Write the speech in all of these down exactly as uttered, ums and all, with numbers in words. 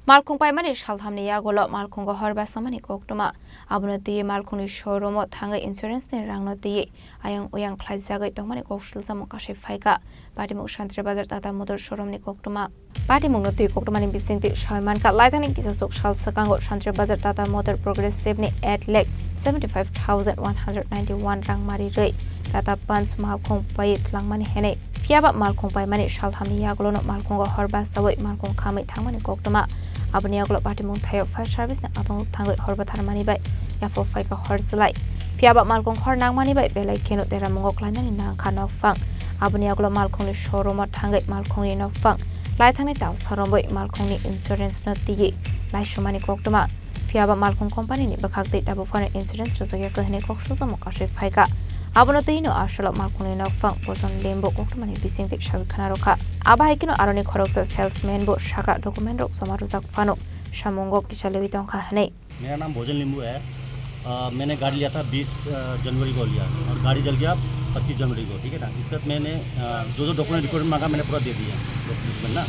Malkhung paimani salthamni yagulo malkhungo hor basamani koktwma. Abono twiwi malkhungni showroom-o thangwi insurance-ni rangno twiwi ayang uyang khlaijagwi tongmani kok sujamung kasui phaikha. Patimung Santri Bazar Tata Motor showroom-ni koktwma. Patimungno twi koktwmani bisingtwi sawi mankha, laithangni kisasuk sal swkango Santri Bazar Tata Motor Progressive-ni eight lakh seventy five thousand one hundred ninety one rang mari rwi Tata Punch malkhung paiwi twlangmani hwnwi. Phiyaba malkhung paimani salthamni yagulono malkhungo hor basawi malkhung khamwi thangmani koktwma. Aboni yagulo patimung thaio fire service-ni adong thangwi hor bwtharmani bai yaphok phaikha hor chwlai. Phiyaba malkhung hor nangmani bai belai kheno deramungo klainani nangkha nokphang. Aboni yagulo malkhungni showroom-o thangwi malkhungni nokphang laithangni talsa romwi malkhungni insurance-no twiwi laisumani koktwma. Phiyaba malkhung company-ni bwkhaktwi tabuk phano insurance rwjakya hwnwi kok sujamung kasui phaikha. Abono twino asolo malkhungni nokphang bojon limbo koktwmani bisingtwi sawi khna rwkha. Abo hai kheno aroni khoroksa salesman bo sakha document-rok joma rwjak phano samungo kichaliwi tongkha hwnwi. मेरा नाम भोजन लिंबू है। अ, मैंने गाड़ी लिया था बीस, अ, जनवरी को लिया और गाड़ी जल गया पच्चीस जनवरी को, ठीक है ना। इसके बाद मैंने, अ, जो जो डॉक्यूमेंट रिक्वायरमेंट मांगा, मैंने पूरा दे दिया डॉक्यूमेंट ना।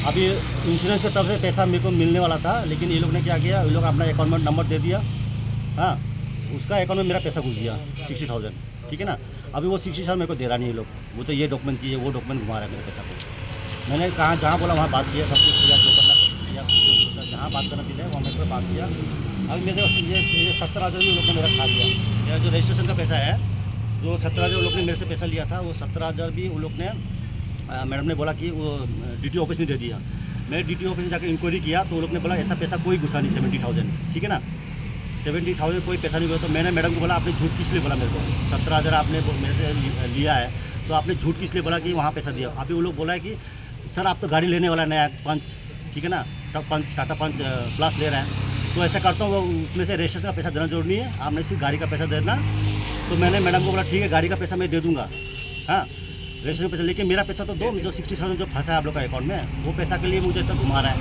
अभी इंश्योरेंस की तरफ से पैसा मेरे को मिलने वाला था, लेकिन ये लोग ने क्या किया, ये लोग अपना अकाउंट में नंबर दे दिया। हाँ, उसका अकाउंट में मेरा पैसा घुस गया सिक्सटी थाउजेंड, ठीक है ना। अभी वो सिक्सटी थाउजेंड मेरे को दे रहा नहीं ये लोग। वो तो ये डॉक्यूमेंट चाहिए, वो डॉक्यूमेंट घुमा रहा है मेरे को सब कुछ। मैंने कहा, जहाँ बोला वहाँ बात किया, सब कुछ किया, जो करना था किया, जहाँ बात करना दिला है, वहाँ मेरे को बात किया। अभी मेरे को ये, ये सत्तर हज़ार भी उन लोग ने मेरा खा लिया। मेरा जो रजिस्ट्रेशन का पैसा है, जो सत्तर हज़ार उन लोग ने मेरे से पैसा लिया था, वो सत्तर हज़ार भी उन लोग ने, अ, मैडम ने बोला कि वो, अ, डीटीओ ऑफिस में दे दिया। मैं डीटीओ ऑफिस में जाके इंक्वायरी किया, तो उन लोग ने बोला, "ऐसा पैसा कोई घुसा नहीं, सेवेंटी थाउजेंड, ठीक है ना?" सेवेंटी थाउजेंड कोई पैसा नहीं बोला, तो मैंने मैडम को बोला, "आपने झूठ किस लिए बोला मेरे को? सत्रह हज़ार आपने बो-, मेरे से लि-, लिया है, तो आपने झूठ किस लिए बोला कि वहाँ पैसा दिया?" अभी वो लोग बोला है कि, "सर, आप तो गाड़ी लेने वाला है नया पंच, ठीक है ना, टा-, पंच, टाटा पंच, अ, प्लस ले रहा है, तो ऐसा करता हूँ, वो उसमें से रजिस्ट्रेशन का पैसा देना जरूरी नहीं है, आपने सिर्फ गाड़ी का पैसा देना।" तो मैंने मैडम को बोला, "ठीक है, गाड़ी का पैसा मैं दे दूँगा।" हाँ, रजिस्ट्रेशन पैसा, लेकिन मेरा पैसा तो दो, जो सिक्सटी थाउजेंड जो फंसा है आप लोग का अकाउंट में, वो पैसा के लिए मुझे इतना घुमा रहा है।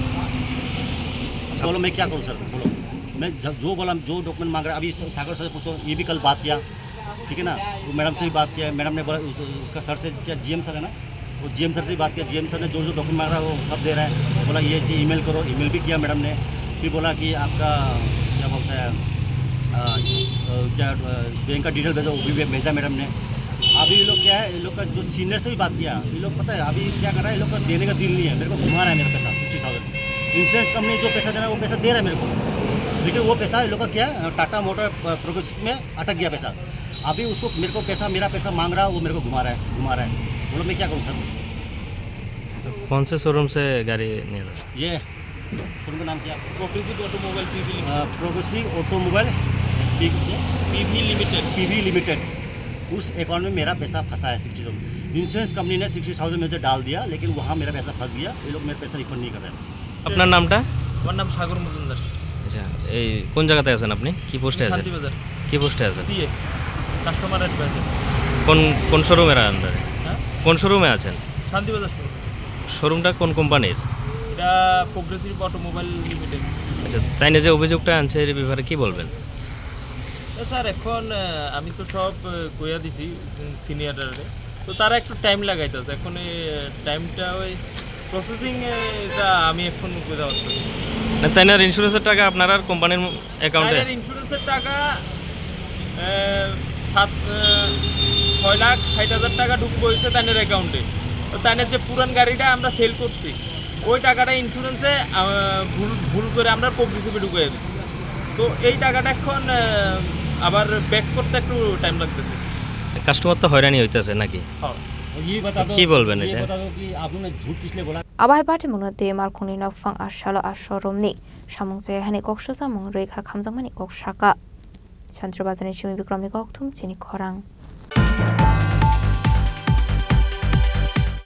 बोलो, मैं क्या करूँ सर, बोलो। मैं जब जो बोला, जो डॉक्यूमेंट मांग रहा है, अभी सागर सर से पूछो, ये भी कल बात किया, ठीक है ना, वो मैडम से भी बात किया, मैडम ने बोला उस, उसका सर से, क्या जीएम सर है ना, वो जीएम सर से भी बात किया, जीएम सर ने जो जो डॉक्यूमेंट मांग रहा है वो सब दे रहा है। बोला, "ये चीज़ ईमेल करो", ईमेल भी किया मैडम ने। फिर बोला कि आपका क्या बोलता है, अ, अ, क्या, अ, बैंक का डिटेल भेजो, वो भी भेजा मैडम ने। अभी ये लोग क्या है, ये लोग का जो सीनियर से भी बात किया, ये लोग पता है अभी क्या कर रहा है, ये लोग का देने का दिल नहीं है, मेरे को घुमा रहा है मेरा पैसा सिक्सटी थाउजेंड। इंश्योरेंस कंपनी जो पैसा देना है वो पैसा दे रहा है मेरे को, लेकिन वो पैसा ये लोग का क्या है, टाटा मोटर, अ, प्रोग्रेसिव में अटक गया पैसा। अभी उसको, मेरे को पैसा, मेरा पैसा मांग रहा है, वो मेरे को घुमा रहा है, घुमा रहा है। बोलो, मैं क्या करूँ सर? कौन से शोरूम से गाड़ी लिया था? ये शोरूम का नाम क्या? Progressive automobile PV limited. अ, progressive automobile PV, PV limited. PV limited. उस अकाउंट में मेरा पैसा फंसा है सिक्सटी थाउजेंड। इंश्योरेंस कंपनी ने सिक्सटी थाउजेंड में से डाल दिया, लेकिन वहाँ मेरा पैसा फंस गया, ये लोग मेरा पैसा रिफंड नहीं कर रहे हैं। আপনার নামটা? আমার নাম সাগর মজুমদার। আচ্ছা, এই কোন জায়গাতে আছেন আপনি? কি পোস্টে আছেন? শান্তিবাজার। কি পোস্টে আছেন? CA, customer advisor. কোন, কোন শোরুমের আন্ডারে? হ্যাঁ? কোন শোরুমে আছেন? শান্তিবাজার শোরুম। শোরুমটা কোন কোম্পানির? এটা প্রোগ্রেসিভ অটোমোবাইল লিমিটেড। আচ্ছা, তাই না, যে অভিযোগটা আনছে, এর ব্যাপারে কি বলবেন? তো স্যার, এখন, আহ, আমি তো সব, আহ, কইয়া দিছি সিনিয়ররে। তো তারা একটু টাইম লাগাইতেছে। এখন এই, আহ, টাইমটা ওই প্রসেসিং এ, এটা আমি এখন বুঝতে পারতেছি না। না, তাই না, ইন্স্যুরেন্সের টাকা আপনার আর কোম্পানির অ্যাকাউন্টে? তাইলে ইন্স্যুরেন্সের টাকা, আহ, সাত, আহ, ছয় লাখ ষাট হাজার টাকা ঢুকবো হয়েছে তাইনের অ্যাকাউন্টে। তো তাইনের যে পুরান গাড়িটা আমরা সেল করছি, ওই টাকাটা ইন্স্যুরেন্সে, আহ, ভুল, ভুল করে আমরা প্রোগ্রেসিভে ঢুকে দিচ্ছি। তো এই টাকাটা এখন, আহ, আবার ব্যাক করতে একটু টাইম লাগতেছে। কাস্টমার তো হয়রানি হইতেছে নাকি? হ্যাঁ। কি বলবেন এটা? Abo hai patimungno twi malkhungni nokphang a salo a showroomni samung chaya hwnwi kok sujamung rwi kha khamjakmani kok saka. Chandrabazarni simi Bikromni kokthum chini khorang.